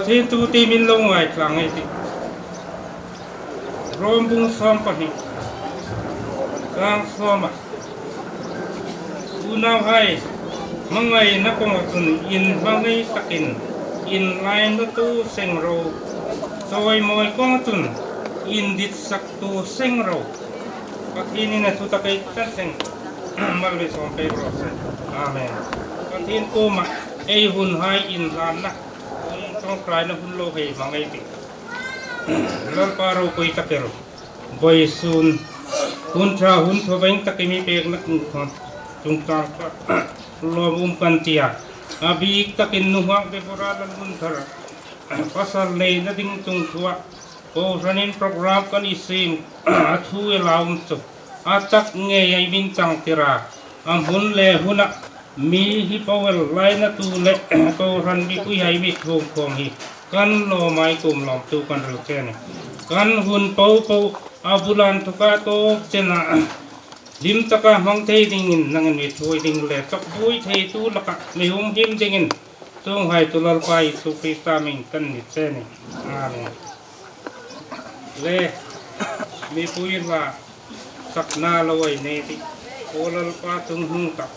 Pathian tu ti min lo ngaithla ngei tih Rom bung 12 chang 10 ah unau hai hmangaihna kawngah cun in hmangei takin in lainatu sengro chawimawi kawngah cun in ditsaktu sengro Pathian in a thutak ei tlat seng mal mi sawm pek rawh se. Amen. Pathian kumah ei hun hai inhlanna hun tawngtaina hun lo hei hmang ei tih Lalpa ropui ka tel vawi sun hun tha hun thawveng tak i mi pekna chungchang lawm um kan tia a bik takin nuhah Deborah Lalhunthar pasal neihna ding chung thuah Kohhranin program kan i sim a thu i laum chu a tak ngei a i min chang tir a, a hmun le hunah mi hi Powell lainatu leh Kohhran mipui ha i mi thumkhawm hi kan lawm a i kum lawmtu kan ril che a ni. Kan hun po po a bulan thuka tawk chenah hlim taka hmang thei dingin nangin mi thui ding leh chawkbui theitu lakah mi humhim dingin Chung hai chu Lalpa Jesuh Krista min kan ni che ni. Amen. Le mipui hla sakna lo ei nei tih Aw Lalpa chung hnung tak.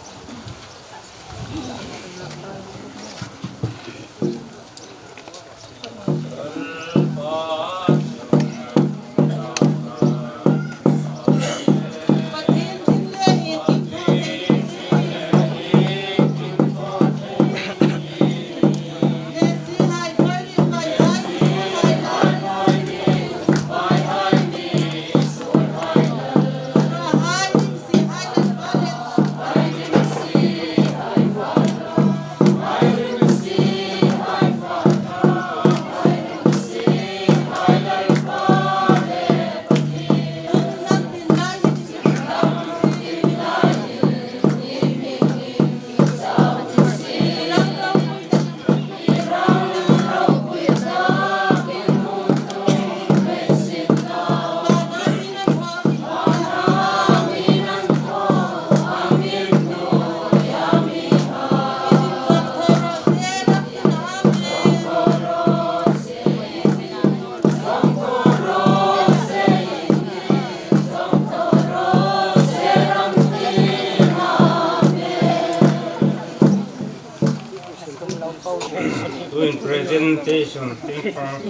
Tuin presentation tingpang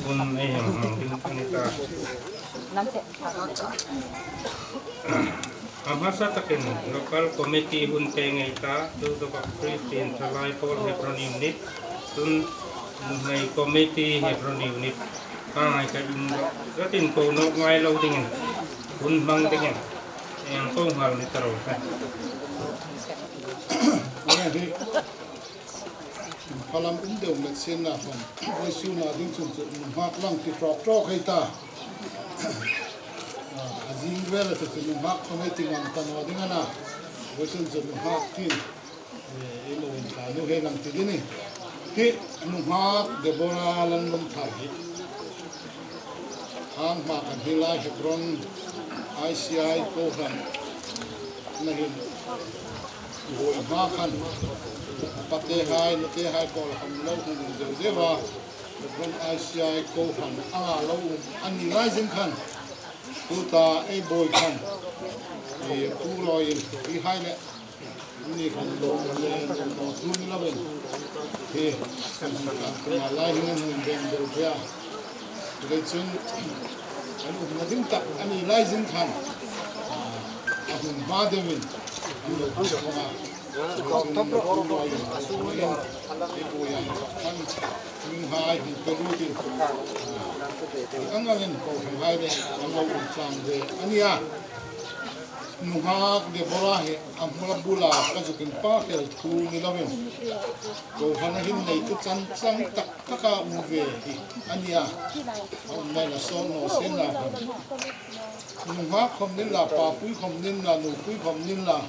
hun ei ang hmang ding a ni ta. A hmasa takin Local Committee hun te ngei ta chu Dawkah Christian Thalai Pawl Hebron Unit cun Nuhmei Committee Hebron Unit pangai ka in zatin ko nok ngai lo dingin hun hmang dingin eng ko hngal ni ta ro se. Falam um deuh le sen na hon voi su na ding chun chu hmak lang ti trawk trawk hei ta. A zing vel a chu chu hmak khong ei ti ngam ta no ding ana voi sun chu hmak tin e lo in ta nu he lang ti dini hi nu hmak Deborah lan lum thar hi hang hmak an hi lai Hebron ICI Kohran na hin Bawi hma khan pate hai nute hai kawl ham lo hung um zeuh zeuh a, Hebron ICI Kohhran a ngah lo um a ni lai zing khan tuta ei bawi khan i pu rawi in i hai le ni khan lo le no thu ni lo in hi kan kan lai hin an hun beng deuh thia le chun an um na ding tak ani lai zing khan a hun hma deuh in an lo pu thawng a Nungak Deborah hi a hmula bula ka zukin pa fel thu ni lovin Kohhran a hin nei tu chan chang tak taka um ve hi ania a um lai la sawn no sen la hran Nungak khawm nin la pa pui khawm nin la nu pui khawm nin la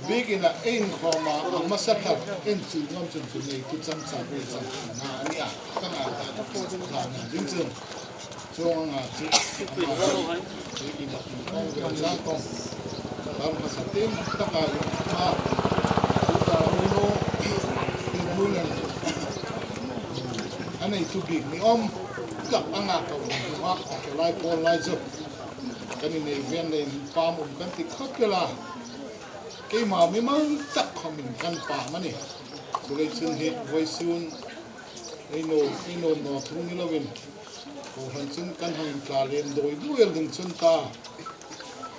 Biakinn ah ein khawm ah a hmasa khat en cu ngam cun cu nei tu cam cang ve cang hna ani a ka ngai ta la na ding cun chuang nga cu biakinn ah in kong ve cang kong tar hmasa tin taka in ma tu ta ru no tin nu le neitu bik ni awm tak anga ko hnuah a thalai pawl lai chu kan inei ven leh in pam awm kan ti khawp vel a, keimah mimal tak khawmin kan pam a ni. Chulei chhun hi vawisun eino eino naw thung ni loin Kohhran chun kan han intla lem dawi duai a ding chun ta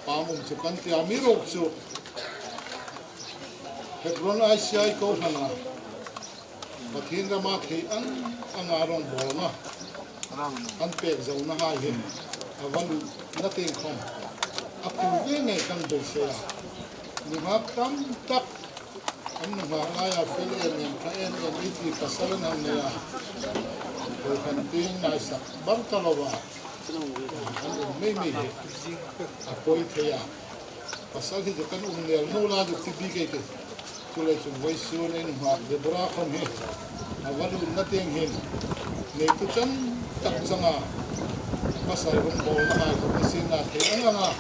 pam awm chu kan tia mi rawk chu Hebron ICI Kohhrana Pathian rama theih ang anga rawngbawlna an pek zona hai hi a va luh na tengkhawm a phu ve ngei kan beisei a, nuhak tam tak an nuhak laia fel em em tha em em i ti pasal an han nei a, Kohhran tuiin ngaisak bar ta lo a, an awm mai mai hi a pawi thei a. Pasal hi chu kan um nel hnu la duk ti bik ei ti. Chulei chung voi sun in hngak Deborah khom hi a va lut na teng hin neitu chan tak changa pasal rawngbawl na ngai khawp ni sin na thei ang anga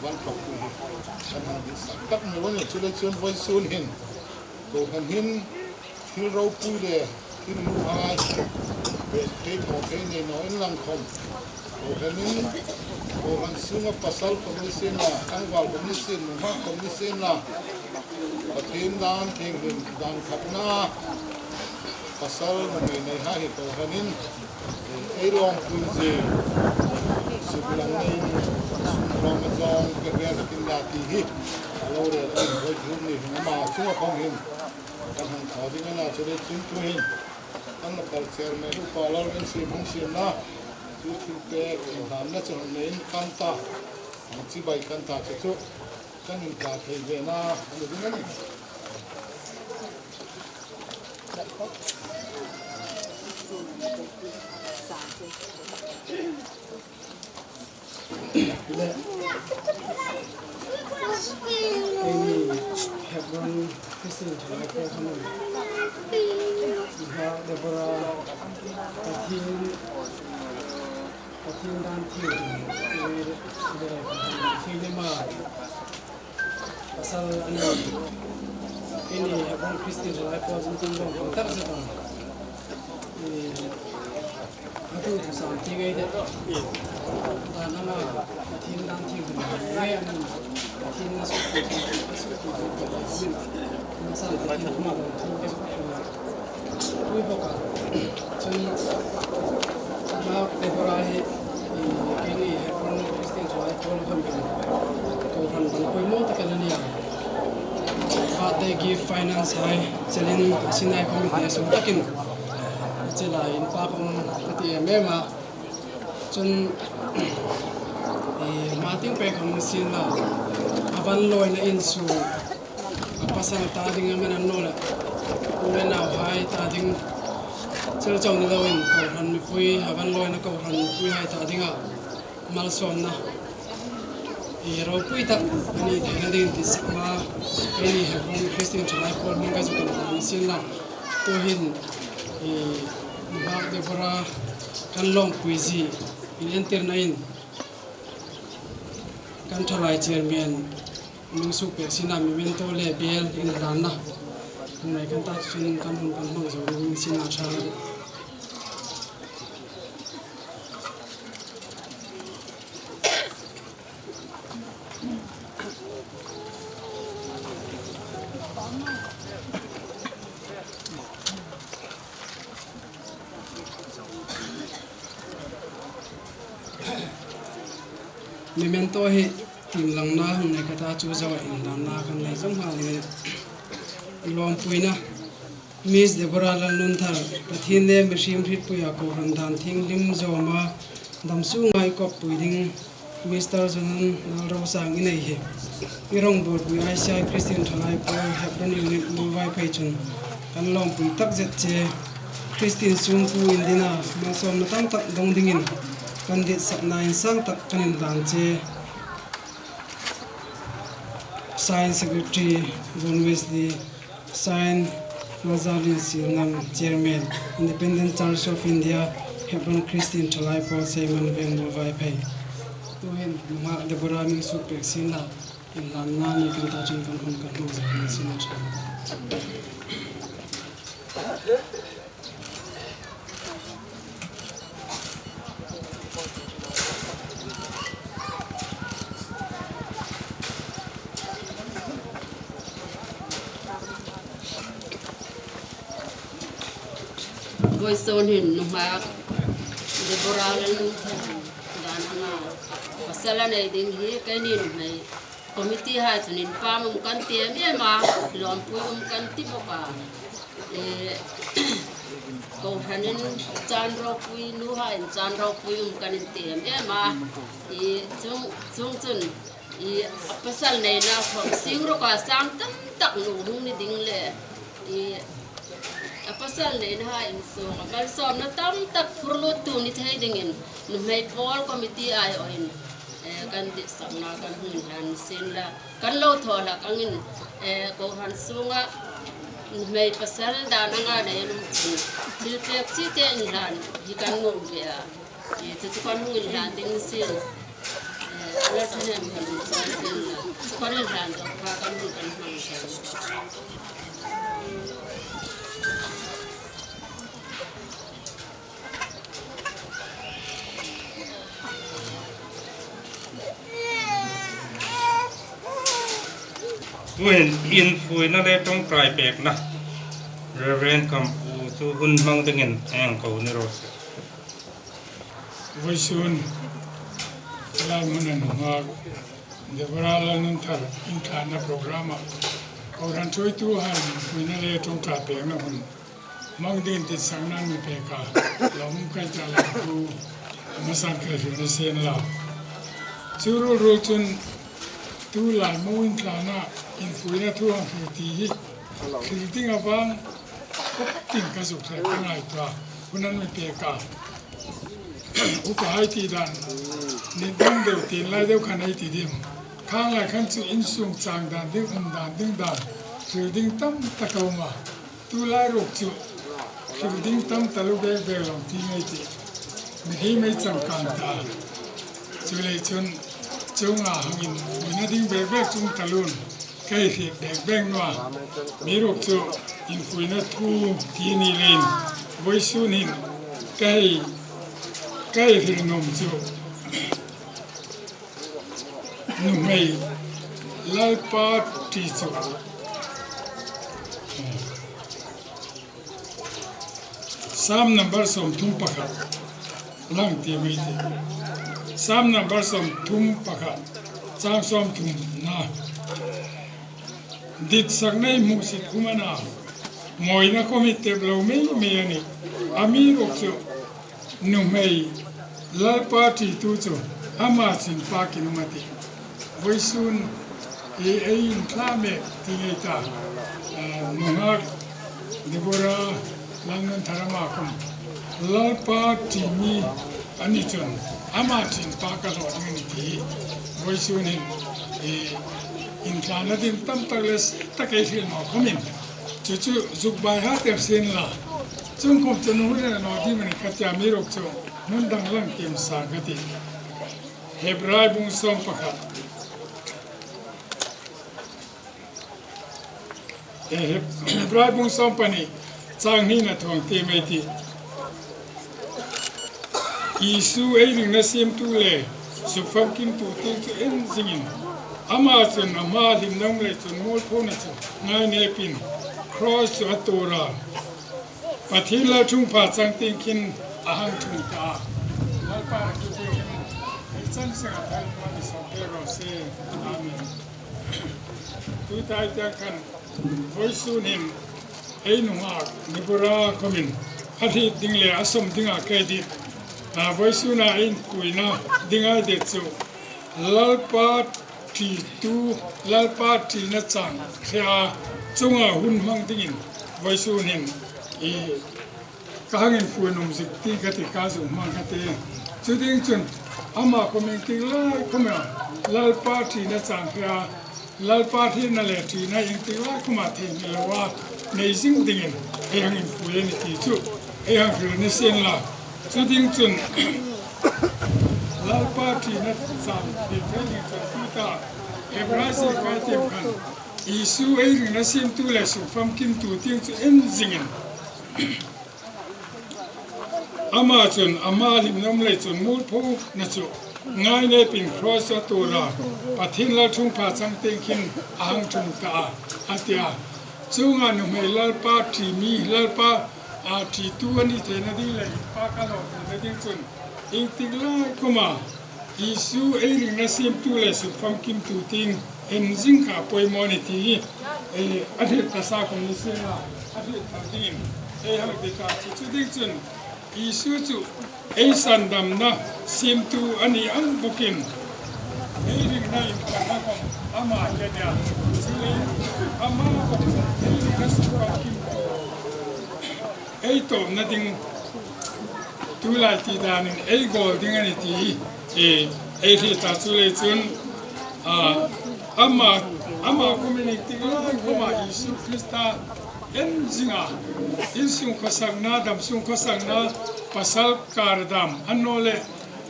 van thawk tu hi kan hang dih sak tak meu ani. Chulei chun voi sun hin kohhran hin thil ropui le thil lu hai ve thei thaw thei nei no in lang khom. Kohhranin Kohhran chhunga pasal commission la, tlangval commission, nunghak commission la, Pathian dan thianghlim dan khatna pasal nungei nei ha hi Kohhranin ei lawngpui zi suk lang neiin sum tlawm a zawng ke vel takin la tih hi a lo rel a inhawi thum ni hung ama chunga khawng hin kan han thaw ding a na chulei chung thu hin An local chairman upa Lalrinsiam Hungsiamna chu thil pek inhlanna chu han neiin kan ta ang chibai kan ta che chu kan intla thei ve na a ni ding a ni. Keini Hebron Christian Thalai pawl kha maw Nihna Deborah Pathian Pathian dan thil le Thilema pasal a ni. Keini Hebron Christian Thalai pawl chu kan lawm ang tak zet ang. A tu thusam ti ngei deuh dan anga Pathian dan thil hun ngei an Pathian na suh tu a suh tu tu ka leh min nasa Pathian hma dan thu te pui bawk a chun Mark Deborah hi keini Hebron Christian Thalai pawl han bin Kohhran dang pawimawh takin a nia Birthday gift finance hai chelin Sinai Committee a sum takin a che laiin pa ka awm ka ti em em a chun ih hma ting pek awm ni sin a a van lawina in chu a pasal ta ding a men an nawl a u le nau hai ta ding chel chauh ni loin kohhran mipui a van lawina kohhran mipui hai ta ding a malsawmna ih ropui tak a ni theihna ding tih sak hma keini Hebron Christian thalai pawl hming ka zu kan hmu ni sin la. Tuhin i Nubak Deborah kan lawngpui zi in entirna in kan thalai chairman Lungsuk pek sinah memento leh bel in hlanna hmunai kan ta chuan kan hun kan hmang zo ringin sinah tha a ni. Memento hi tim langna hun nei kata chu zo a inlanna kan nei zawng nghal ang e. Lawmpuina Miss Deborah Lalnunthar, Pathian leh mihring hritpuia Kohhran dan thinghlim zawma damsung ngai kawppui ding Mister Zonan Lalrosang i nei hi. I rawngbawlpui ICI Christian Thalai Pawl Hebron Unit Mulvai phei chun kan lawmpui tak zet che. Christian chhungku indina malsawmna tam tak dawng dingin kan ditsakna in sang tak kan inhlan che. Science Secretary John Wesley. Sign Nazarene Silnam, Chairman, Independent Church of India, Hebron Christian Thalai Pawl Seiman Veng Mulvai phei. Tuhin nungah Deborah ming suk pek sin la inhlan na ni kan ta chun kan hun kan hmang zai ni sin a tha. Vawisawn hin nuhmak Deborah Lalnunthar dan anga pasal a nei ding hi keini nuhmei committee hai chuan in pam awm kan ti em em a, lawmpui awm kan ti bawk a. Ih Kohhranin chan ropui nu haiin chan ropui awm kan inti em em a, ih chung chung chuan ih a pasal neina khawm sing rawka sang tam tak nu hung ni ding leh ih a pasal neina ha insawng a malsawmna tam tak phur lut tu ni thei dingin nuhmei pawl committee aiawhin kan dihsakna kan hmun hian sin la kan lo thawh hlak angin Kohhran chhunga nuhmei pasal dan anga nei an awm chu thil pek chi te inhlan hi kan ngawm ve a, chu chu kan hung inhlan ding sin la thahnem kan awm chuan sin la chu kan inhlan zawk kha kan hun kan hmang thei. Chuan infuihna leh tawngtai pekna Rev. Kampu chu hun hmang dingin eng ko ni rawh se. Vawisun helai hmun an nghak Deborah Lalnunthar inthlanna programme-ah Kohhran hruaitu han infuihna leh tawngtai pekna hun Mangdin ti sak nan mi pek a, lo hum kai ta lo tu a hmasan kai hrilh na sen la. Chu rul rul chun tu lai mo in tlan a in fui na thu ang hril ti hi hril ding avang kawp ting ka zuk hleh ka ngai tua hun an mi pek a. Upa hai ti dan ni dang deuh tin lai deuh khan ei ti dim. Khang lai khan chu in sung chang dan ding um dan ding dan hril ding tam tak a um a. Tulai ruk chu thil ding tam ta lu bek bek lo ti ngei tih mihi mei cangkang ta. Cu lei cun cungah hangin mui na ding bek bek cung ta lun kei hrik bek bek nua. Mi ruk cu in fui na thu ti ni lein voi sun hin kei kei hrik num cu Nuhmei Lalpa ṭi cu Salm number 31 lang ti mei ti. Salm number 31 caang 30 na. Dit sak nei hmuhsit um ana mawina kom hi tep lo mei mei ani. Ami ruk cu Nuhmei Lalpa ṭitu cu amah sin pak in um a ti. Voisun i ei in thla mek ti ngei ta. Nungak Deborah Lalnunthar amah kum Lalpa ṭimi an i cun amah ṭin pa ka hlawh ding an i ti. Voisun hin i inn thla na ding tam tak le tak ei hril maw khom in cucu zukbai ha ter sin la. Cungkhawm cu nu le no di man kha tia mi ruk cu hmun dang lang tim sa ka ti. Hebrai bung sawm pakhat. Hebrai bung sawm pani chang ni na thuang te mai ti. Isu ei ring na sim tu le sufam kim tu ting chu en zingin ama chun ama lim nam le chun mol pho na chu ngai ne pin cross chu atura Pathian lo chungpha cang ting khin a hang chung ta. Lalpa rak tu te khin hei can sing a thal ma mi som te ro se. Amen. Tu tai tiang khan voi sun hin ei nungak nibura khomin a hlit ding le a som ding ah ke dit. Voi sun ah ein kuina ding ai det chu Lalpa ṭi tu Lalpa ṭi na cang thlia cungah hun hmang dingin voi sun hin i ka hangin fuan um zik ti ka ti ka zu hmang ka ti. Cu ding cun amah koming ting lai khuma Lalpa ṭi na cang thlia Lalpa ṭhi na le ṭi na ing ting lai khuma thei ni lo a nei zing dingin hei hangin fuan i ti cu hei hang hril ni sen la. Cu ding cun Lalpa ṭihnak caan thil thei ding cun tu ta Hebrai si kai tim khan Jesuh ei ring na simtu le sungfam kimtu ting cu en zingin amah cun amah limnom lei cun mualpho na cu ngai ne pin cross a tu la Pathin lal chung pha chang ting khin a hang chung ta atia chunga nuhmei Lalpa ṭimi Lalpa A ṭitu a nih theihna ding leh in pa ka hlawh theihna ding chun engtik lai kuma Isu ei ringna siamtu leh suk famkimtu ting en zing kha a pawimawh a ni tih hi ei a hrilh ta sa kum ni sin a, a hrilh thar dingin ei hang ti ta chu chu ding chun Isu chu ei san damna siamtu a nih ang bawkin ei ringna in pahna kawng amah hi a nia chu ei amah bawk chu ei ringna suk famkimtu Ei tawpna ding tulai tih danin ei goal ding a ni tih hi ei hrih ta chu lei chun amah amah kumin engtik lai khawmah Isu Krista en zinga insung khawsakna damsung khawsakna pasal kar dam a naw leh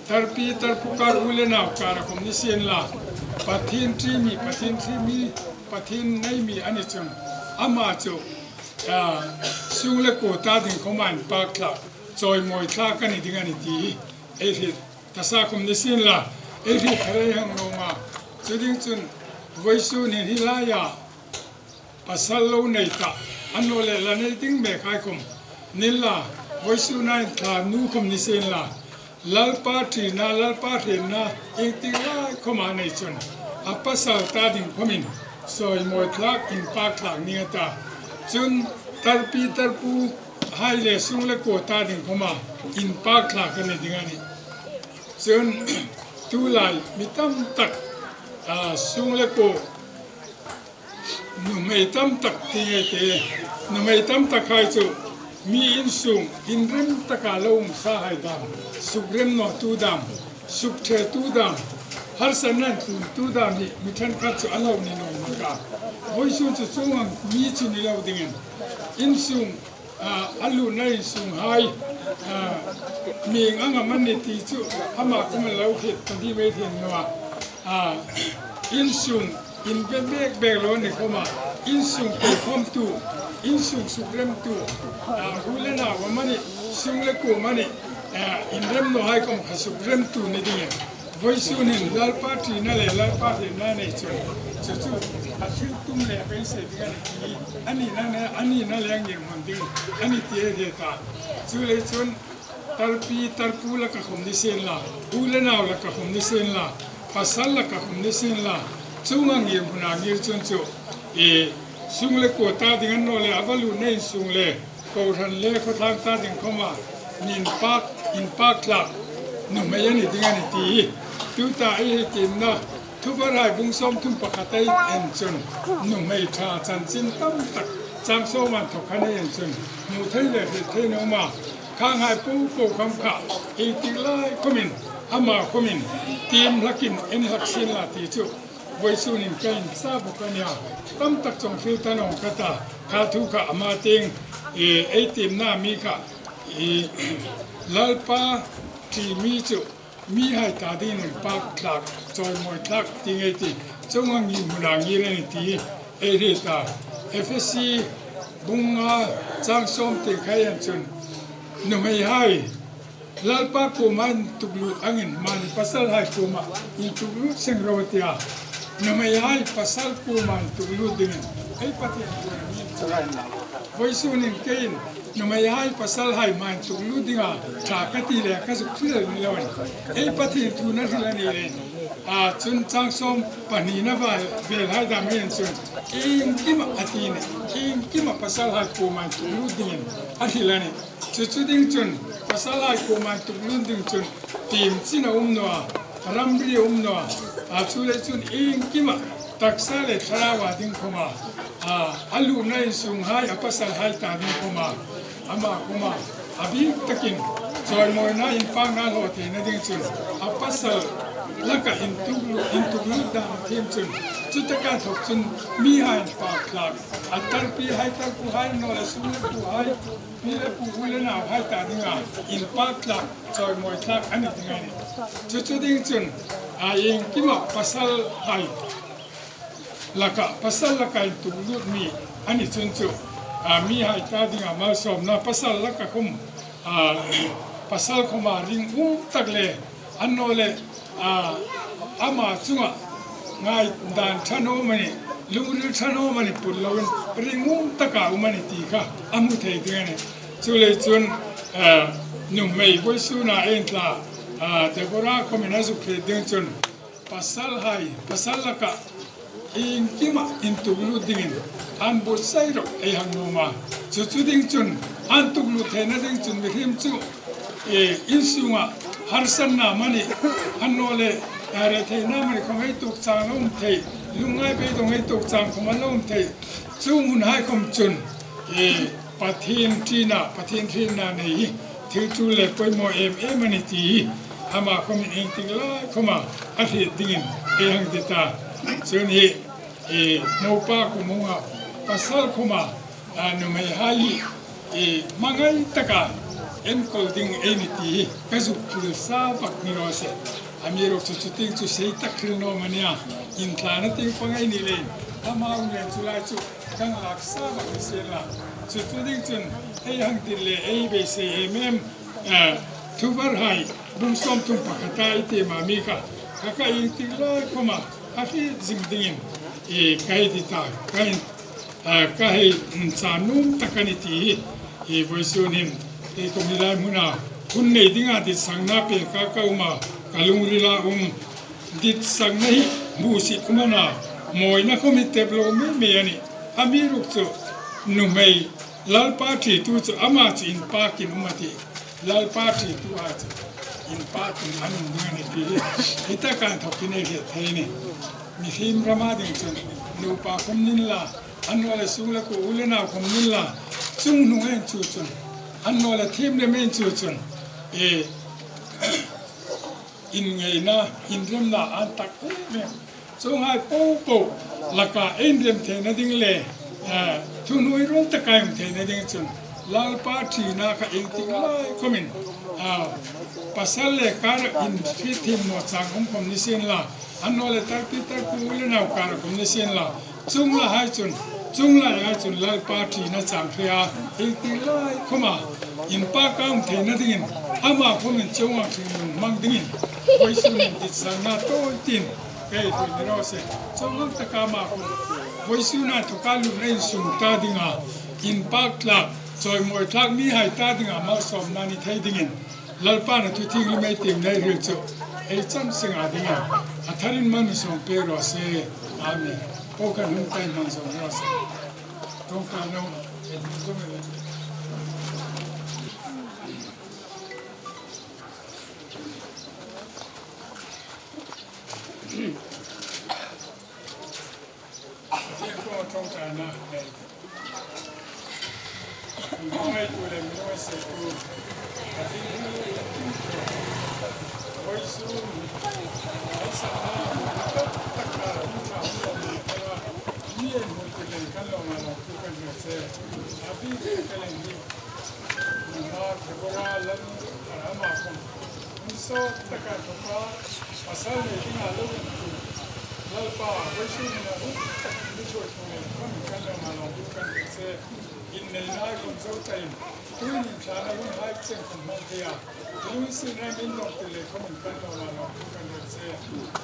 tarpi tarpu kar u le nau kar a khawm ni sin la Pathin ṭimi Pathin ṭhimi Pathin neimi a ni chung amah chu Sung le kawta ding khawm ah in park thlak, chawimawi thlak a ni ding a ni ti hi ei hrilh tasa khum ni sin la, ei hrilh thar ei hang lo ma. Cu ding cun voisun hin hi lai ah pasal lo nei tah an aw le la nei ding mek ai khum nil la, voisun ah in thla nu khum ni sin la, Lalpa ṭihna, Lalpa hrenna engtik lai khawm ah nei cun a pasal ta ding khawm in sawimawi thlak in pak thlak ning a ta. Cun tarpi tarpu hai le sung le kaw ta ding khawm ah in pak thlak an i ding a ni. Cun tulai mi tamtak sung le kaw Nuhmei tam tak ti ngei te. Nuhmei tam tak hai cu mi inn sung inn rem tak ah lo um sa hai dam, suk rem naw tu dam, suk ṭhe tu dam, harsa nan tlun tu dam nih mi ṭhenkhat cu a lo ni nawn ma ka. Voisun cu cungam mi cu ni lo dingin inn sung a lu na inn sung hai mi ngangam an ni ti cu amah kum lo khit padi mei thin nua inn sung Inn bek lo ni khom ah inn sung khomtu, inn sung sukremtu, hu le nau mani, sung le ku mani, inn rem no hai kom kha sukremtu ni ding in voi sun in lal party na le lal party na nei chun chu chu a thil tum le pe se ding ani ti ani na ne ani na le ngir mon ding ani ti e ta chu le chun tarpi tarpu la ka khom ni sen la hu le nau la ka khom ni sen la Pasal lakah um ni sin la, chung a ngir hmun ah ngir chun cu i sung le kua ta ding an nawl i a va luh na in sung le kohhran le khuathlang ta ding khom ah nin pak in pak tlak nuhmei an i ding an i ti i tuta i hi timnak thuvarai bung 31 ei en cun nuhmei ṭha chanchin tam tak cang sawm an thok han ei en cun hmuh thei le hrilh thei na um ah Kha ngai pu ko kham kha ei tik lai khom in ama khom in tim hlakin en hlak sin la ti chu voi sun in ka in sa buk ania tam tak chong thil tanong ka ta kha thu kha ama ting e ei tim na mi kha e lalpa ti mi chu mi hai ta ding in pak tlak choi moi tlak ti ngei ti chunga ngi hmuna ngi le ni ti ei ri ta FSC bunga chang som te khai an chun numei hai lalpa kuma in tuklut angin mani pasal hai kuma in tuklut sing rotia numei hai pasal kuma in tuklut dingin ei pathian voi sunin kein Numei hai pasal hai man tuk lu dinga tha ka ti le ka zuk thil ni lo ei pathin thu na hril ani le a chun chang som pahnih na val vel hai dam hian chun eng kima ati ne eng kima pasal hai ku man tuk lu dingin a hril ani chu chu ding chun pasal hai ku man tuk lu ding chun tim chin a um noa ramri um noa a chu le chun eng kima taksa le thlarau ding khoma a lu na in sung hai a pasal hai ta ding khoma ama kuma a bik takin chawimawi na in pang na hlawh te na ding chun a pasal laka in tuk lu in tuk lu dan a thiam chun chutaka thok chun mi hai in pa thlak a tarpi hai tarpu hai no le sung le pu hai pi le pu u le nau hai ta ding a in pa tlak chawimawi thlak ani ding ani chu chu ding chun a ing kima pasal hai laka pasal laka in tuk lut mi ani chun chu mi hai ta dinga malsawmna pasal laka khum pasal khuma ring um tak le anno le ama chunga ngai dan thano mani lungril thano mani put loin ring um taka umani ti kha amu thei ding ani. Chu lei chun nuhmei Voisuna a intla Deborah khawmin a zuk thei ding chun pasal hai pasal lakah engkimah intuk lut dingin an buatsaih rawh ei hang nuam a. Chu chu ding chun an tuk lut theihna ding chun mihrim chu insungah harsanna mani an nawh leh retheihna mani khawm ei tuk chang la um thei, lungngai beidawng ei tuk chang khawm an la um thei. Chung hun hai khawm chun Pathian ṭina Pathian hrinna nei hi thil ṭul leh pawimawh em em a ni ti hi amah khawmin engtik lai khawma a hriat dingin ei hang ti ta. Chun hi naupa kum hunga pasal khawma numei hai hi hmangaih taka enkawl ding ei ni ti hi ka zuk thil sa vak ni rawh se. Ami erawh chu chuting chu sei tak thil nawm a nia, inthlana ting pangai ni lein ama um len chu lai chu Kan lak sa bak ni sen la, chu chu ding chun ei hang tin le ei beisei em em thu var hai bung 31 a i ti mah mi kha ka ka ing tik lai khawm a a hri zing ding in i ka hei ti ta ka in ka hei cha num tak a ni ti hi i vawi sun hin kei kum hi lai hmun a hun nei ding ah dit sang na pe ka ka um a ka lungril ah um Dit sakna hi hmuhsit um ana mawina khawm hi tep lo mai mai a ni. A mi ruk chu nuhmei Lalpa ṭhitu chu amah chu in pa kin um a ti. Lalpa ṭhitu ah chu in pa kin an um ding a ni ti hi hi taka an thawk in ei hriat thei a ni. Mihrim rama ding chun nupa khawm nin la, an naw le sung le ku u le nau khawm nin la, chung hnung en chu chun an naw le thim lem en chu chun e Inngeihna, inremna an tak em em. Chu ngai po po lakah inrem theihna ding leh thuhnuai rual taka awm theihna ding chun Lalpa ṭhina kha engtik lai khawmin pasal leh kar inhriatthiam maw chang awm khawm ni sin la, an naw leh tarpi tarpu u le nau kar khawm ni sin la, chung la hai chun chung lai ai chun Lalpa ṭhina chang hria engtik lai khawma inpa ka awm theihna dingin amah khawmin chungah hringnun hmang dingin Vawisun in titsalna tawi tin ka ei thei ni rawh se. Chawlhawk taka amah khawm Vawisunah thawka lun a insum ta dinga inpak tlak, chawimawi tlak mi hai ta dinga malsawmna ni thei dingin Lalpa na thuthianghlim ei tim nei hril chu ei chan singah dingin a tharin mal mi sawm pe rawh se. Amen. Aw kan hun kai hmang zawng rawh se. Tawngtai no ei ding zawng e. Hmunsaw taka thawka pasal nei dingah lo in tu Lalpa Vawisu nuna hun tak ni chhuah thu leh khawm kan lo ngah lo tu kan hmu che. Innei lai khawm zo tain tuin in thlana hun hai cheng khawm hmang thei a, lung sin ram in lawng ti leh khawm in kan lo ngah lo tu kan hmu che.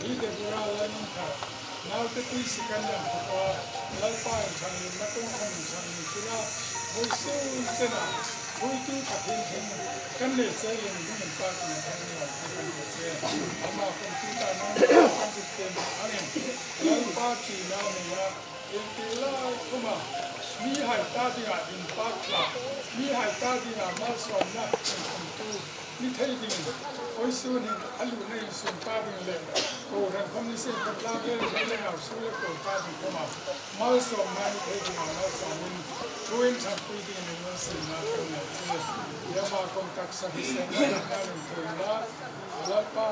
Hi Deborah Lalnunthar, naute tui si kan lam thawka Lalpa in thlanglunna kawng khawm in thlanglun tila Vawisu chenah Hruaitu Pathian thin kan leh che lung ding in pa kan thar ni lo ti kan hmu che. Amah kum tu ta nang ma kan zut te ma angin Lalpa ṭi na nei a in ti lai khum a mi hai ta ding ah in pak thlak mi hai ta ding ah malsawmnak in khum tu ni thei ding in Oisun hin a luh na in sum ta ding le Kohhran khom ni sin khawtlang vel hlei le nau su le kawl ta ding khom ah Malsawmna ni thei dingah malsawmin thuin thatpui ding in an sinak kan ngei che. Yama kong taksa hisenna dahna lungthumna Lalpa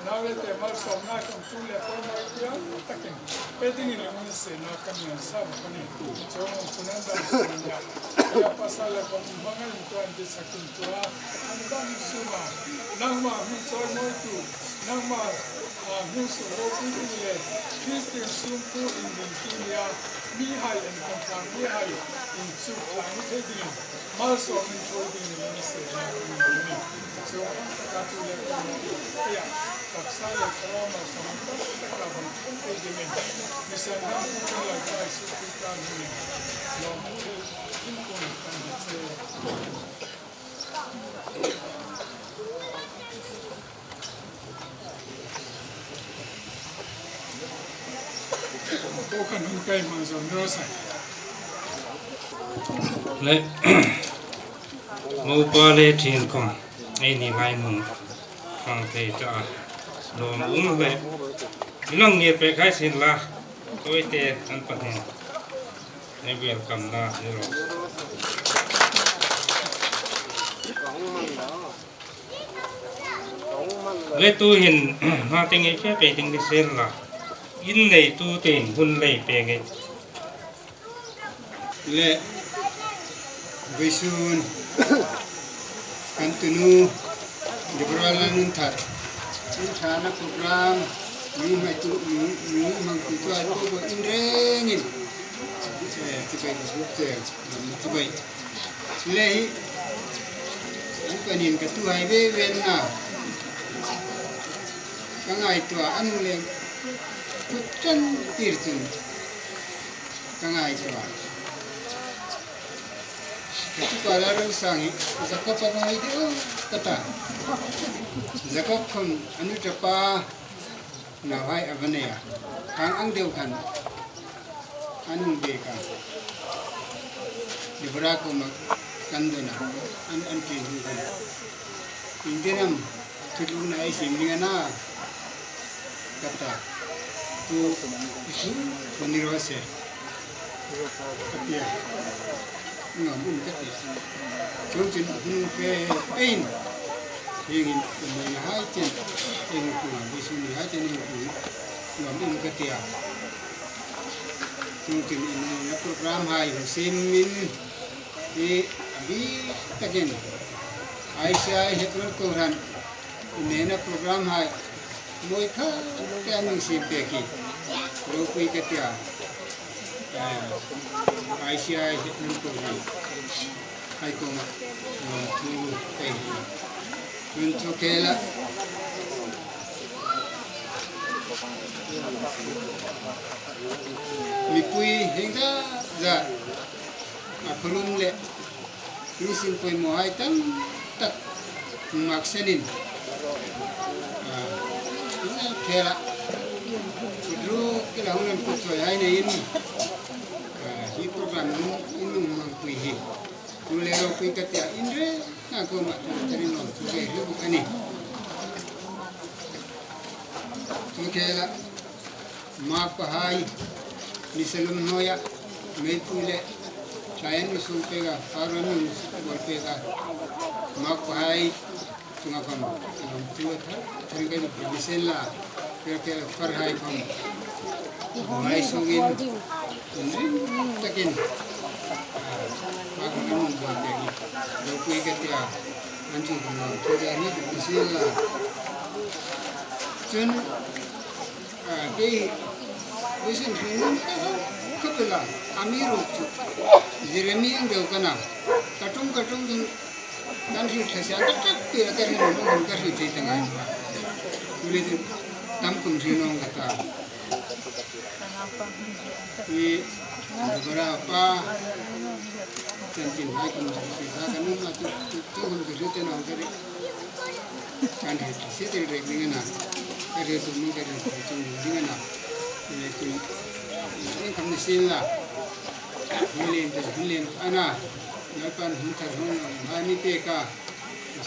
nau le te malsawmna kong tu le pawimawih piang takin pe dingin lung in sinak kan ngan sa bawk a ni. Chawngawng chun an dam sual nia. Ya pasal le kong hmang in tuan ti sakin tua an dam suma nangmah hming chawimawitu nangmah hming sung ropuitu le Kristian sumpu in ding ti nia mi hai en kan tlang mi hai in chuk tlang ni thei dingin malsawm in hruai ding in an i ser na kan ngei a ni. Chung ang taka tu le pawimawh te ah taksa le thlarau malsawm ang tak taka bang thum thei dingin misen ram pu kan Lalpa Jesuh Krista hmingin lawm thil in kun kan hmu che. Pawh khan hun kai hmang zawm rawh se. Le Mopa le thin kawng ei ni ngai hmun hmang thei ta a lawm um le lang nge pe khai sin la tawite an pahnih ei welcome na ni rawh. Le tu hin hna te ngei fe pe ding ni sel la in nei tu te in hun lei pe ngei. Le Vaisun kan tunu Deborah Lalnunthat in tha na program mi hmai tu mi mang tu tu ai ko bo in reng in chibai ka buk che chibai le hi an panin ka tu hai ve ven na ka ngai tua anu le put tan tir chun ka ngai tua ka tu pa la ro sang hi Jacob pa ngai deuh ka ta Jacob khon anu tapa nau hai avanea kang ang deuh khan anu be ka Deborah ko ma kan dona an an ti hu kan intinam thutlu na ai sim ninga na kata tu isu maniro se katia ngam um katia chung chin hun pe pain hingin mai na hai chen eng ku bi su ni hai chen eng ku ngam um katia chung chin in na program hai hu sim min i abi takin ICI hetron kohran nena program hai moi kha te anung sim pe ki ropui katia ICI hetron kohran hai ko ma thu te hi chun chu khela mipui heng za za a khulum leh thil pawimawh hai tam tak mak senin a khel a kut ru kila hun an kut chawi hai neiin hi program in nung mang pui hi tu leh ropui ka tia in reng a ko mah tur ka rinawm chu ve hle bawk a ni. Chu khela Mark pahai Nisalum hnuaia meipui leh thlai an misung pek a, Faro an mi bual pek a, Mark pahai chunga kham lawm chu a thar thar in kan inpui nisen la, Perkel farhai kham buai sungin inring takin Mark an rawn bual pek i ropui ka tia an chung kham lawm chu te ni nisen la chun Kei Wilson hringnun ka ho khawp ila a mi ruk chu Jeremy ang deuh ka na ka tum ka tum chu kan hrilh tha sia tak tak tih a ka rin ang awm ka hrilh thei ta ngai lo a tule chu tam kum hrinawng ka ta i Deborah pa chanchin hai kum hrilh tha ka nung a chu chu hun ka hrilh ten awm ka ri kan hrilh tha sia tel rek ding a na ka hrilh tum ka hrilh tha chung ding a na Eng ni sin la hun te hun len ana Lalpan hun thar hun hai mi pe ka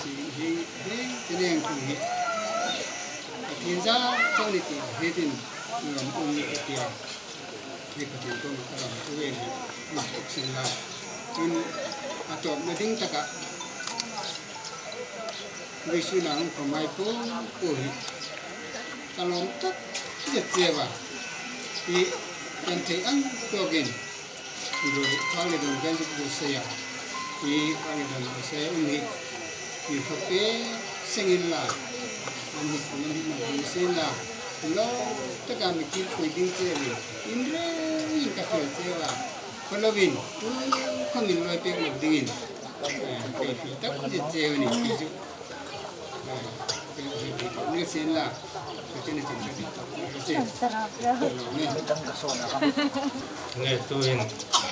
si hi he te leng thu hi Pathian za chang ni ti he tin ngam um ni tia he Pathian ko ma karam chu ven hi ma tuk sin la chun a top na ding taka Visu na hung khomai po po hi ka lawm tak zet zep a i kan theih ang tawkin rawi thar leh dawn kan zuk duh sawi a i thar leh dawn duh sawi a um hi mi khaw pe sengin la an hi kum an hi mang kum sin la lawm taka mi kil pui ding che ri in reng in ka fel cheu a khaw lovin tu khaw min lawi pek lo dingin kei fel tak zet cheu a ni tih chu. Nge tuin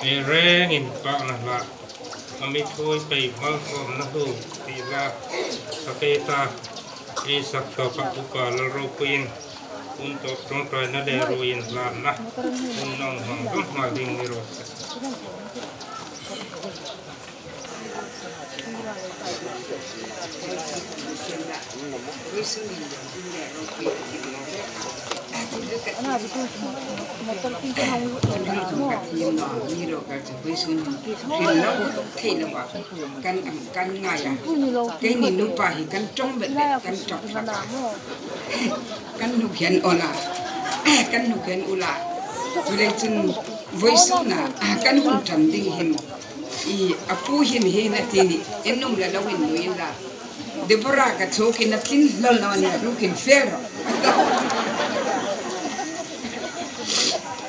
ei rengin pah na hlah. A mi thawi pei malsawmna hlu tih la sakei ta ei sak tawpah upa Lalropuiin hun tawp tawngtaina leh ruiin hlanna hun nawng hmang zawng nghal ding ni rawh se. I a pu hin hin a ti nih in um le lo in nui in la. Deborah ka chuk in a tlin hlawl lo nia ruk in fel rawh.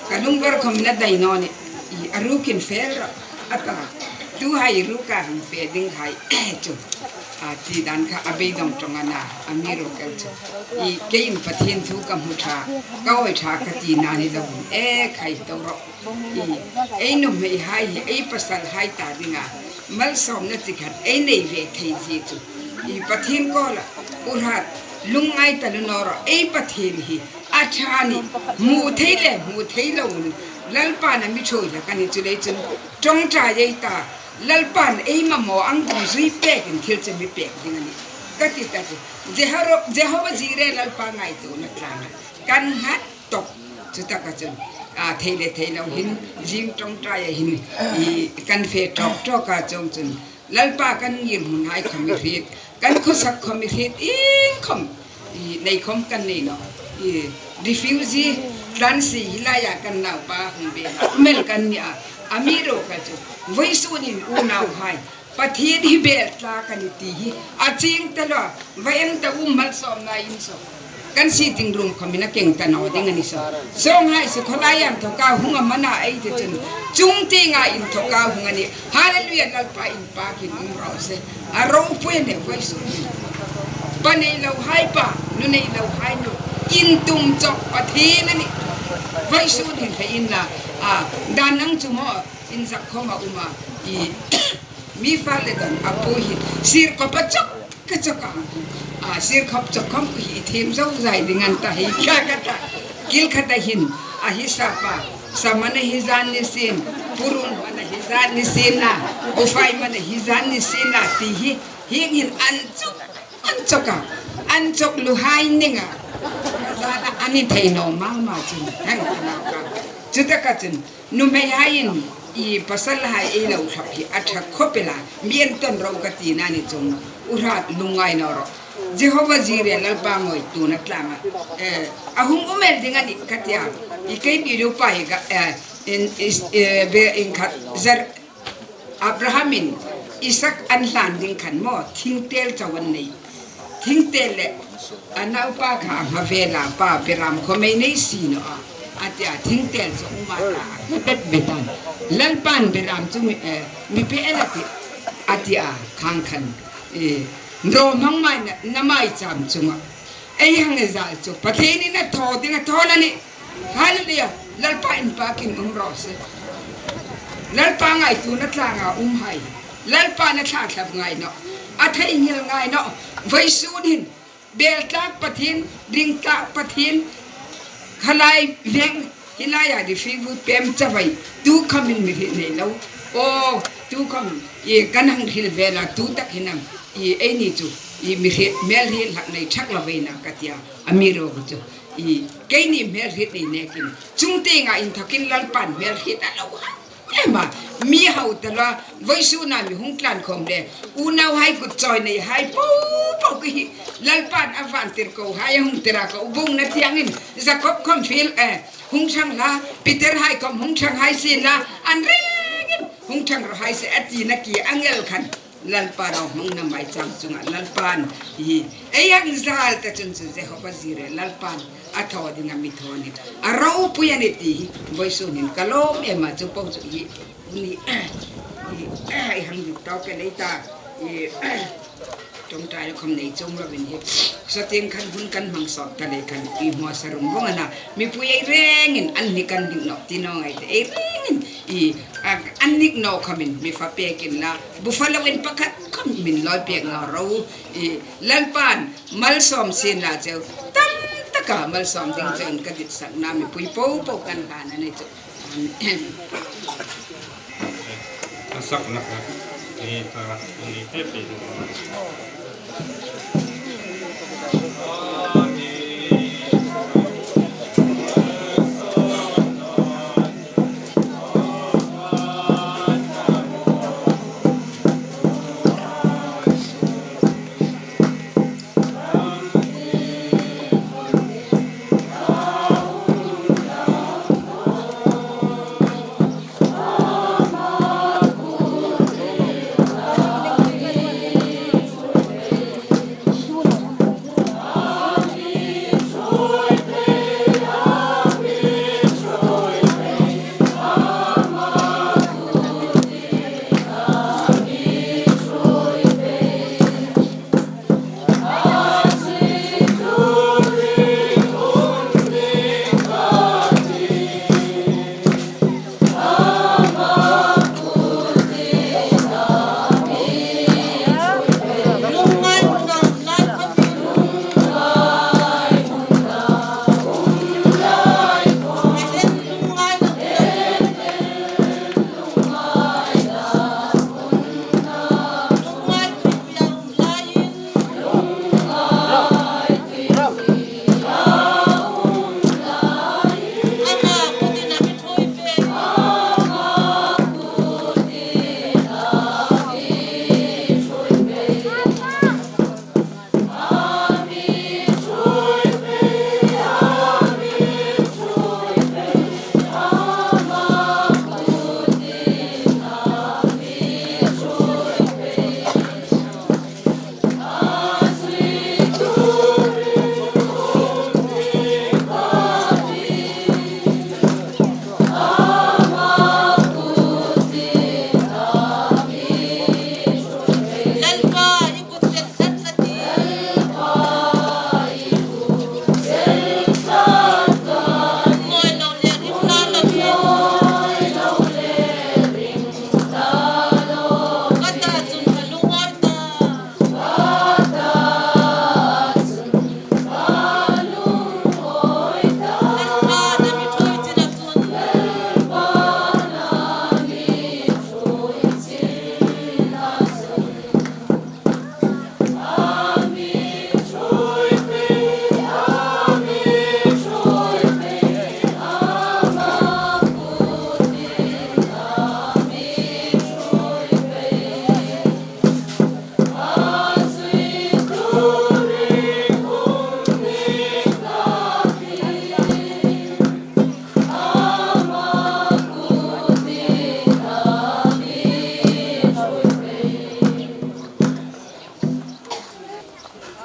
Ka lungvar khom in a dai naw nih i a ruk in fel rawh a ta. Tu hai ruk ah hang fe ding hai cu a ti dan kha a beidong tong a na a mi rokel cu i kei in Pathian thu ka hmu tha ka oi tha ka ti na ni lo in e khai to rawh. Ei nuhmei hai hi ei pasal hai ta dingah malsawmna cikhat ei nei ve thei zi cu i Pathian kawl ah urhat lungngai talunawr ah ei Pathian hi a ṭha nih hmu thei le hmu thei lo in Lalpa na mithawi la kan i cu lei cun ṭongṭai ei ta Lalpa na ei mamaw ang ding zui pek in thil cu mi pek ding ani ka ti ta cu Jehovah Jireh Lalpa ngaitu na tlang ah kan hngat tok cu tak ahcun aa thei le thei lo hin zing ṭongṭai ah hin i kan fe ṭawk ṭawk ah cun cun lalpa kan ngir hmun hai khom i hrit kan khuasak khom i hrit ing khom i nei khom kan nei lo i refugee tlansi hi lai ah kan naupa hung be mel kan ni a ami ro ka cu voi sun in unau hai pathian hi bel tla kan i ti hi a ching te lo va eng ta um mal som na in so kan si ting rum khom in a keng ta no ding ani so song hai se kholai an thoka hunga mana ei te chun chung ti nga in thoka hunga ni hallelujah lalpa in pa kin um ro se a ro pui ne voi su pa nei lo hai pa nu nei lo hai nu in tum chok pathin ani voi su din the in la a dan nang chu mo in zak khoma uma i mi fa le dan apu hi sir ko pa chok ka chok a sir khop chok khom hi them zo zai dingan ta hi kha ka ta kil khata hin a hi sa pa samana hi zan ni sin purun mana hi zan ni sin na ufai mana hi zan ni sin na ti hi hing hin an chok an chok a an chok lu hai ninga zana ani thei no ma ma chin hang kana ka chutaka chin Nuhmei hai in i pasal hai ei lo thlap hi a ṭha khawp la mian ton ro ka ti na ni cung uhrat lungai no ro Jehovah Jireh lalpa ngoi tu na tlang ah a hung umel ding ani ka tia i kei mi lu pa hi ka in be in khat zar Abraham in Isak an hlan ding khan mo thingtel chaw an nei thingtel le a naupa kha a hma ve la pa biram khomei nei si no a atia thingtel cu uma ta bet betan lalpan biram cu mi pe el ati atia khang khan e ro mang mai na mai cham chunga ei hang e zal chu pathen in a tho ding a tho na ni hallelujah lalpa in pa kin um ro se lalpa ngai tu na tlanga um hai lalpa na thla thlap ngai no a thei ngil ngai no voi sun hin Beltlak Pathin, Ringtlak Pathin, khalai veng hilai ah refugee pem cavai tu kham in mi nei lo o tu kham i kan hang hil ve la tu tak hinang i ei ni chu i mi mel hi lak nei thak la ve na ka tia ami ro chu i kei ni mel hi nei ne kin chung te nga in thakin lalpan mel hi ta lo ha Ema mi ho te la voi su na mi hung tlan khom le unau hai kut choi nei hai po po ki hi lalpan avan tir ko hai hung tira ko bung na thiang in Jacob khom fil e hung chang la Peter hai khom hung chang hai sin la an ring hung chang ro hai se ati na ki angel khan lalpa ro hmang na mai chang chungah lalpan hi eyang zal ta chun chu Jehovah zire lalpan a tho ding a mi tho ni a ro pui ani ti hi voi su nin ka lom em ma chu po chu hi ni i hang dik to ke nei ta i tongtai khom nei chung lo in hi satin khan hun kan mang sot ta le khan i mo sarum bong ana mi pui ei reng in an ni kan ding nok ti no ngai te ei reng in i An nik no kha min mi fa pekin la buffalo in pakhat kham min loi pek nga ro i Lalpan malsawm sin la cheu tam taka malsawm ding che in ka dit sak na mi pui po po kan hlan ani chu. Amen. A sak na kha i ta ni pe pe.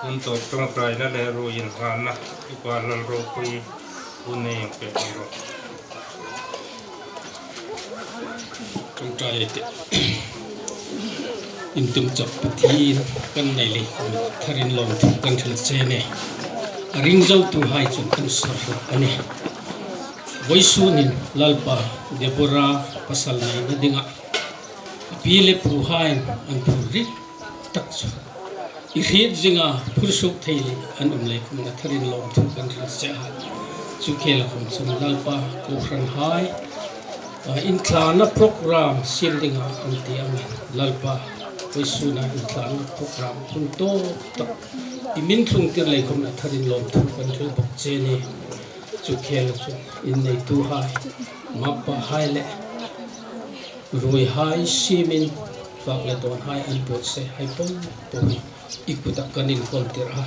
Hun tawp tawngtaina leh rui inhlanna i pa lal ropui hun ei ang pek ang rawh. Tawngtai teh intum chawp Pathian kan nei leh tharin lawmthu kan hrilh che a ni. A ring zo tu hai chuan kan sawrhlawh a ni. Vawisunin Lalpa Deborah pasal neihna dingah a pi leh pu hain an phur rik tak chu i hriat zinga phur suk thei leh an awm leh khum na tharin lawmthu kan hrilh che a. Chu khel a khum chun Lalpa Kohhran hai inthlahna program siam dingah an ti angin Lalpa Vawisunan inthlahna program hun tawk tak i min thlung tir leh khum na tharin lawmthu kan hrilh bawk che ni. Chu khel chu inneitu hai, mappa hai leh rui hai simin fak leh dawn hai an pawt se hai paw paw hi i kutah kan inkawl tirh a,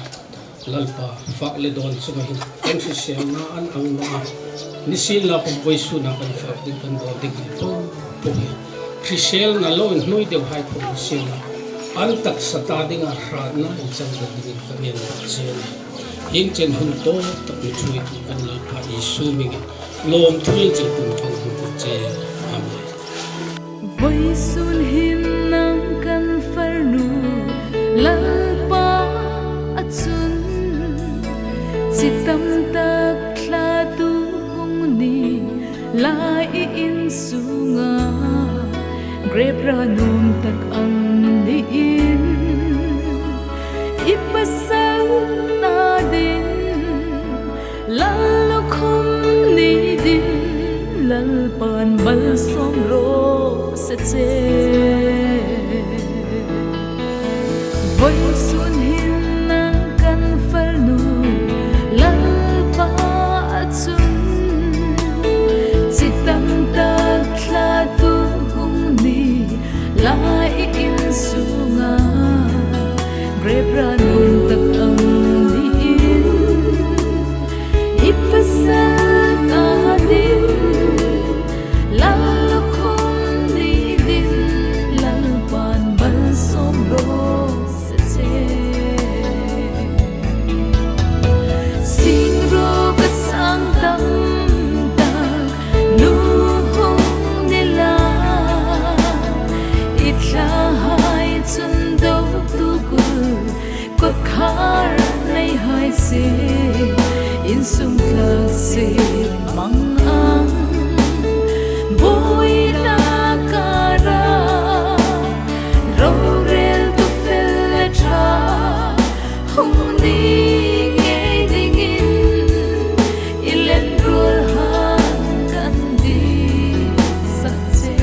Lalpa fak leh dawn chunga hi kan hriselna an ang mah a, nisin la pawh vawisunah kan fak ding kan dawn ding hai paw paw hi hriselna lo inhnui deuh hai pawh nisin la an taksa ta dingah hratna inchang deuh dingin ka ngen bawk che a ni. Heng chen hun tawk tak mi thuai tu kan Lalpa Isu mingin lawm thil che tum kan hmu ku che. Amen. Vawisun him nang kan farnu Lalpa a chun chi tam tak thla tu hung ni lai i in sungah. Grep ra num tak ang niin i pasal ta din Lal lukhum ni din Lalpan malsawm rawh se che. Vawi sun hin nang kan farnu Lalpa a chun chi tam tak thla tu hung ni lai i in sunga grep ra nun tak ang niin i pasal ta din Lal lukhum ni din Lalpan malsawm rawh se che. Sing rawh ka sang tam tak nu hung ni la i thla hai chun do tu kul kawt khar nei hai si in sum tlak si mang ang bawi na kara rorel tu fel le tha hung ni ngei dingin i len rual han kan di sak che.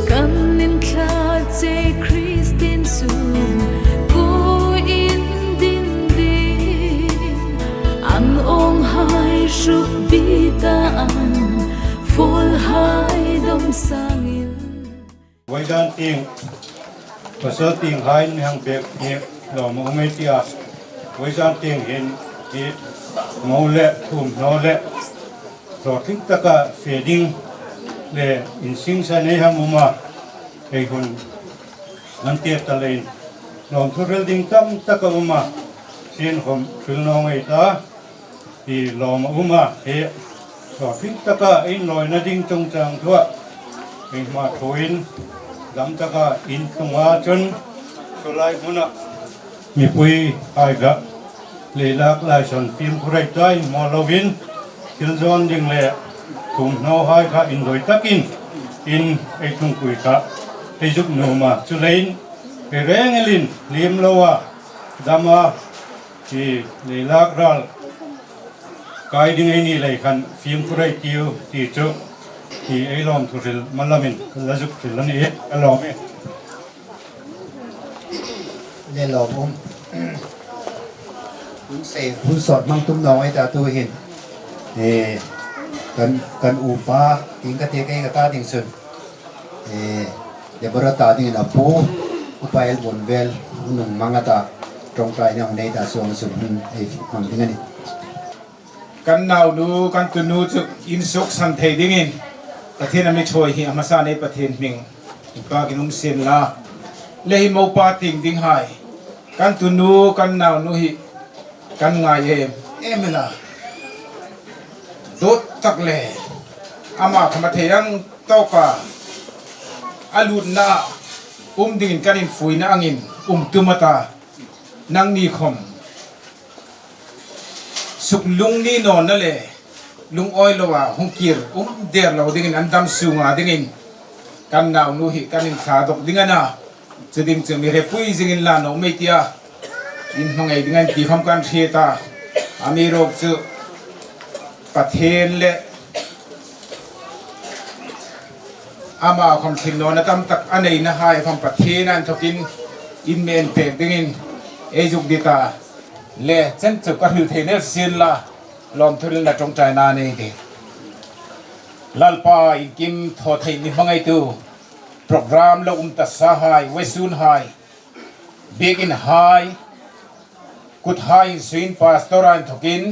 Kan in thla che Kristin sum ku in din din an ong hai suk bi ta ang full hai dom sangin. Vaidan ting pasal ting hain mi hang pek hi lawm a awm ei tia Vaidan ting hin hi ngo leh thum hnaw leh hlawhtling taka fe ding leh insingsa nei hang awm a hei hun an tiat ta lein lawm thu rel ding tam tak a awm a sin hawm thil nawng ei ta ti lawm a awm a he hlawhtling taka inlawina ding chungchang thuah engmah thuin dam taka intlunga chun chulai hmunah mipui haigah leilak laisawn fimkhur ei ta inhmuah lovin thil zawn ding leh thawmhnaw hai kha indawi takin in ei thungpui kha ei zuk nuam a chulein ei reng elin hlim lo a dam a Hi leilak ral kai ding ei ni lei khan fimkhur ei tiu ti chu hi ei lawm thu hril malamin ka la zuk hril a ni e, ka lawm e. Le lawm um hun sei hun sawt hmang tum nawng ei ta tu hin e kan kan upa ting ka te kai ka ta ding chun e Deborah ta ding in a pu upa el bon vel hunung mang ata Tawngtaina hun ei ta chuang chu hun ei hmang ding a ni. Kan naunu, kan tunu chu in suk san thei dingin Pathian a mi thawi hi a hmasa nei Pathian hming in pa kin um sin la le hi mopa ting ding hai kan tunu kan naunu hi kan ngai em em ila dawt tak le ama khama thei ang tawka a lut na ah Um dingin kan in fuina angin um tum ata nang ni khom suk lung ni nawn na le lungawi lo ah hung kir um der lo dingin an dam sunga dingin kan nau nu hi kan in thla dok ding ana chuding chu mi repui zingin la no mei tia in hmangei ding an ti khom kan hriat a ami rok chu Pathian le Amah khom thinnawn a tam tak a nei na hai khom Pathian an thawkin in men pek dingin ei zuk di ta le chen chu ka hril thei nel sin la lawmthuril na tawngtai na nei di Lalpa inkim thaw thei ni hmangai tu program lo um ta sa hai wesun hai biakinn hai kut hai in suin pastor an thawkin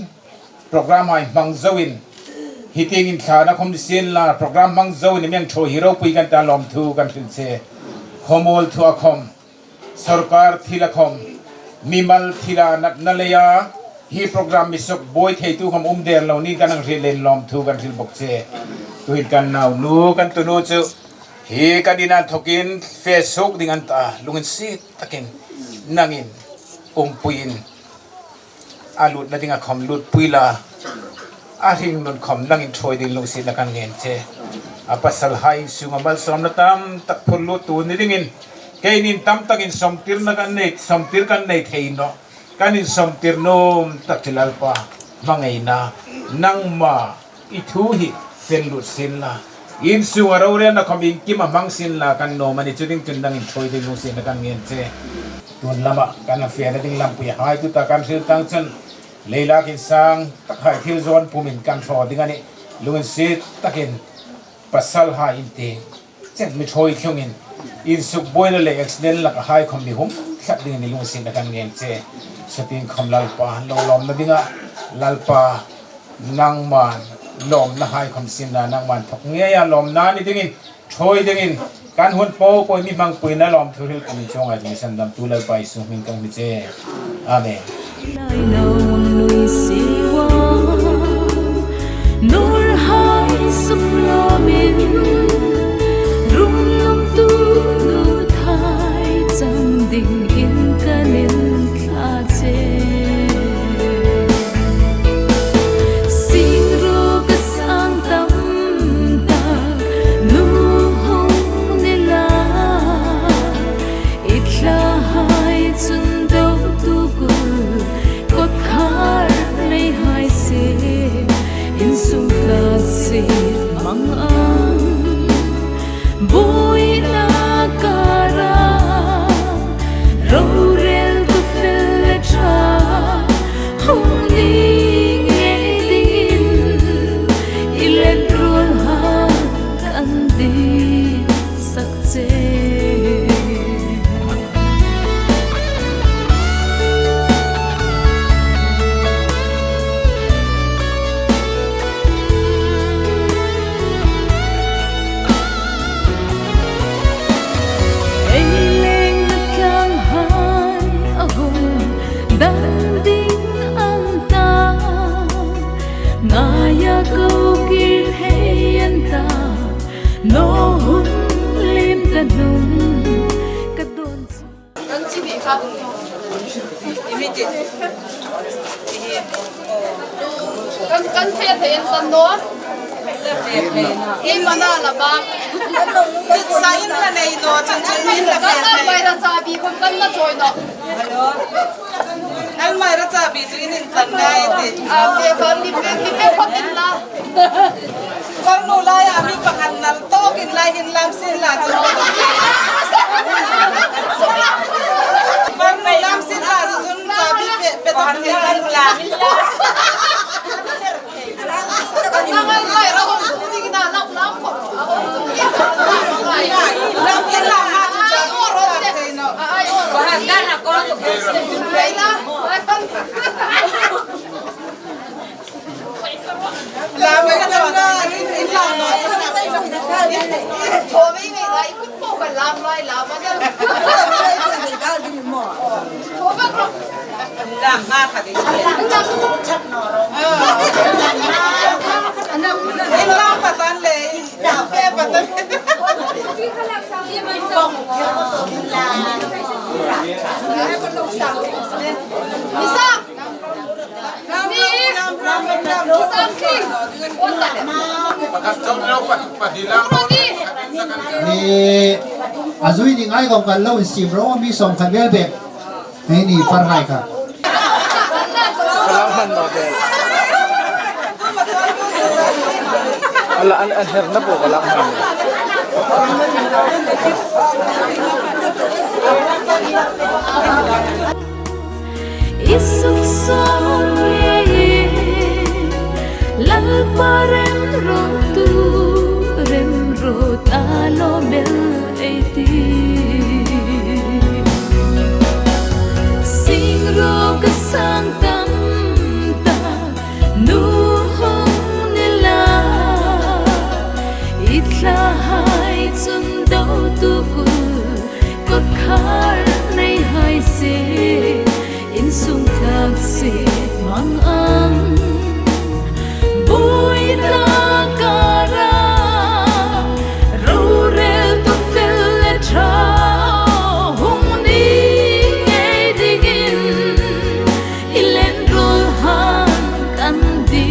Program hai hmang zo in hiting in thla na khom sin la program hmang zo in miang tho hi ropui kan ta lawm thu kan hrilh che. Khawmual thu a khom, sarkar thil a khom, mimal thila nat na leia hi program misuk buai theitu khom um der lo ni kan ang hrilh len lawm thu kan hrilh bawk che. Tuhin kan nau nu kan tunu chu hi kan inn ah thokin Facebook ding an ta lungin si takin nangin umpui in a lut na ding a khom lut pui la. A hring nun khom nang in ṭhawi ding lungsi na kan ngen che. A pasal ha in sung a malsawmna tam tak phur lut tu ni ding in kei nin tam tak in sawmtir na kan nei sawmtir kan nei thei no kan in sawmtir num tak chi Lalpa hmangeina nangma i thu hi fel lut sin la in sung a rorelna khom in kim a hmang sin la kan nawm ani chu ding chun nang in ṭhawi ding lungsi na kan ngen che. Tun lama kan a fiahna ding lampui hai tu ta kan hril tang chun Leilak in sang tak hai thil zawn pum in kan hraw ding a nih. Lung in sit takin pasal ha in ti chen mi thawi thlung in in suk buaina le accident lak a hai khom mi hum thlak ding in i lungsin a kan ngen che. Satin khom Lalpa an lo lawm na ding ah Lalpa nangman lawm na hai khom sin na nangman thok ngei a lawm na ni ding in thawi ding in kan hun po poi mi hmang pui na lawm thu hril kum in chung ai mi san dam tu Lalpa Jesuh hming kan hmi che. Amen. Ni azui ni ngai gom kan lo in sim ro mi som khan vel be ni ni far hai ka Ala an an her na po kala han. Isuk Lalpa rem ro tu rem ro ta lo bel ei ti Sing ro ka sang tam ta nu hong nila Itla hai chun do tu ku kot khar nei hai se in sung thak se mang ang bui ta kara ro rel tu fel le tha hung ni ngei ding in ilen rol han kan di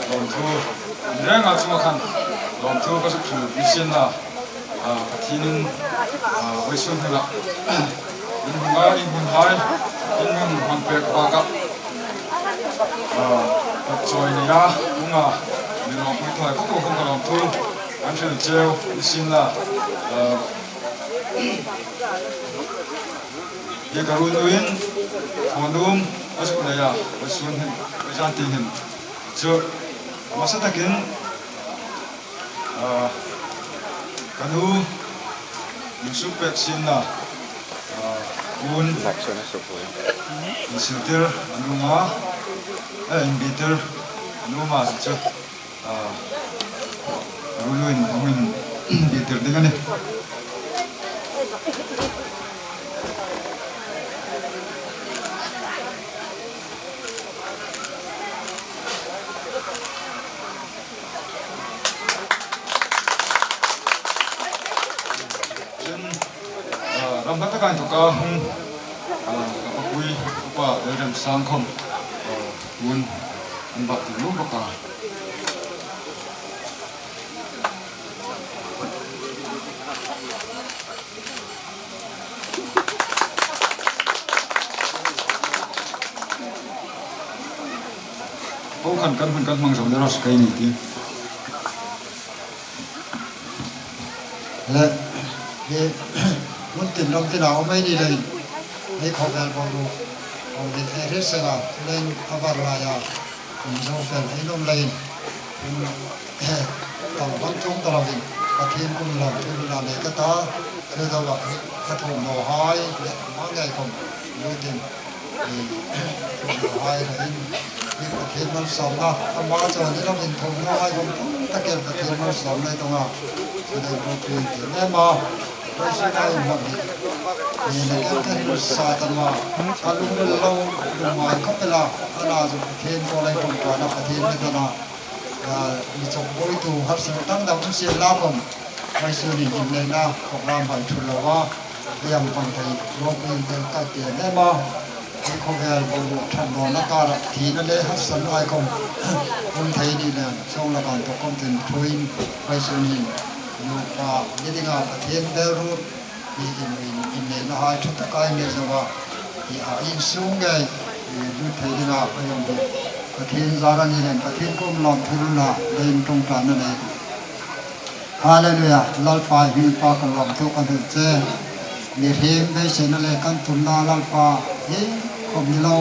Lawmthu reng a chunga khan lawmthu ka zuk thul mission na Pathinin Weisun hmela in hunga in hun hai in nun hmang pek bakah chawi nei a hunga mi lawmpui thuai khawp khawp ka lawmthu an hril cheu mission na Hi ka runuin thawnum a zuk lei ah voisun hin voizan ti hin cu hmasa takin ka nu lungsuk pek sin na un in siltir a nu nga in bitir a nu ma cu Ruluin hmang in bitir ding a ni. Cun ram hla takai thawk ah hung ka papui upa Lalrem Sang Khom un an bak ti lu bak a. Ho khan kan hun kan hmang zo le ros kai ni ti. Le hi mun tin ram tin a om ei ni lei hei khawvel boruak awm leh he hre sela leng a var lai a in zo fel ei nawm laiin in tang bang chung ta lovin Pathian kum lam thil la nei ka ta thil do ah hi ka thawmhnaw hai leh a ngei khawm lutin i thawmhnaw hai rahin hi Pathian malsawmna ama chuan i lovin thawmhnaw hai khawm tam takin Pathian malsawm lai tawnga thilei ropui ti em a. Nupa ni dingah Pathian belrut hi inneihna hai tha taka a inneih zo a, i a insum ngei lut thei dingah a awm bawk. Pathian zar a ni nen Pathian kum lawm thuruna leiin tawngtaina nei duh. Hallelujah! Lalpa i hming pa ka lawm thu ka hrilh che. Mihring beiseina leh kan tumna Lalpa hi khawp ni lo,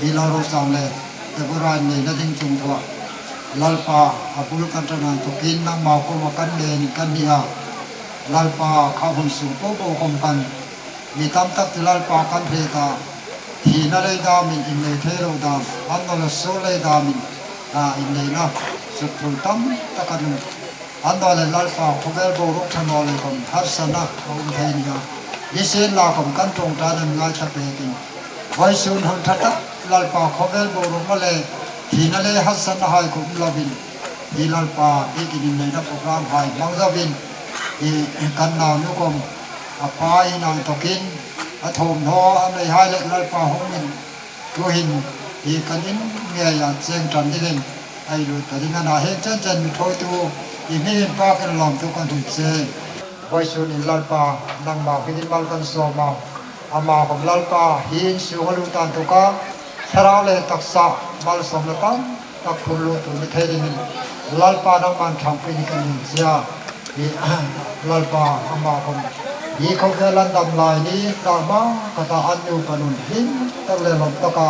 hi lo rosang leh Deborah inneihna ding chung thuah Lalpa, a bul kan ṭan tukin nangmah kuma kan len kan ni a, Lalpa, kha hun sung paw paw kawm kan mi tam tak chu Lalpa kan hre ta, thihna lei damin innei thei lo dam, an nawla sur lei damin inneihna zuk thul tam tak an um. An naw le Lalpa, khawvel boruak ṭha naw lei kawm harsatna a um thei nia, nisen la kawm kan ṭawngṭan an ngaithla pekin vawisun hun ṭha tak Lalpa, khawvel boruak mawle Thihna leh harsatna hai kum lovin hi Lalpa bikin inneihna program hai hmang zovin hi kan nau nukawm a pa in ang tawkin a thawmhnaw a nei hai leh Lalpa hawngin tuhin hi kan in ngei a cheng tan dingin a i lut ta ding a na heng chen chen mi thawitu i hmingin pa kan lawmtu kan hrilh che. Vawisun in Lalpa nangmah hmingin mal kan sawm a, amah kawm Lalpa hi in sung a luh tan tuk a, Thlarau leh taksa malsawmna tam tak phur luh tur ni thei dingin Lalpa nangman thangpui hi kan inchia hi Lalpa amah kawm hi khawvel an dam lai ni tlangma khatah an nupa nun hlim tak leh lawm taka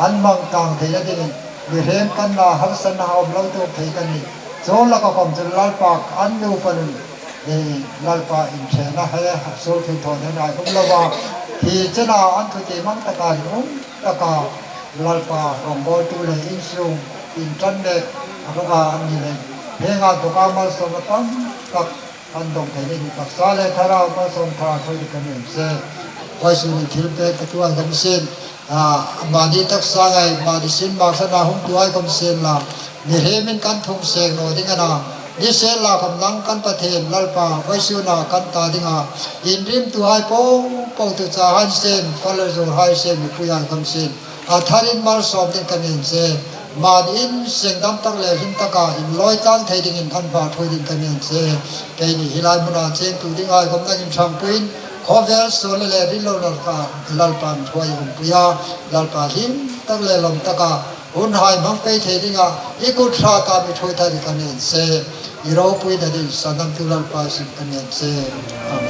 an mang tang theihna dingin mihrem kan la harsatna a awm lo tur thei kan ni. Chaw laka kawm chu Lalpa an nupa nun hi Lalpa inthenna he sul thil thawn hian ai awm lo va, thi chena an thuti mang taka in awm taka Lalpa rawngbawltu leh insum intan leh a an ni leh hengah dawka malsawmna tam tak an dawng thei ni taksa leh thlarau malsawm tha thawi dik an awm se. Vaisunin thil pek ka tuai kan sin a, mahni taksa ngai mahni sin marsana hung tuai kan sin la, mi hrimin kan thung seng naw ding ana, ni sel la kam nang kan Pathian Lalpa vaisuna kan ta dinga inrim tu hai po po tu cha han sin fale zur hai sin mipui hai kan sin a tharin malsawm ding kan in se. Mahniin sengdam tak leh hlim taka in lawi tlang thei dingin an hma thui ding ka nen che. Keini hilai hmunah cheng tu ding ai kawm dangin hrangpuiin khawvel sualna leh rinlo lalpa Lalpa'n thuai awmpui a, Lalpa hlim tak leh lawm taka hun hai hmang pei thei dingah i kut hra ta mi thui thar i ka nen che. I ropui na ding sanam tu Lalpa sin ka nen che. Amen.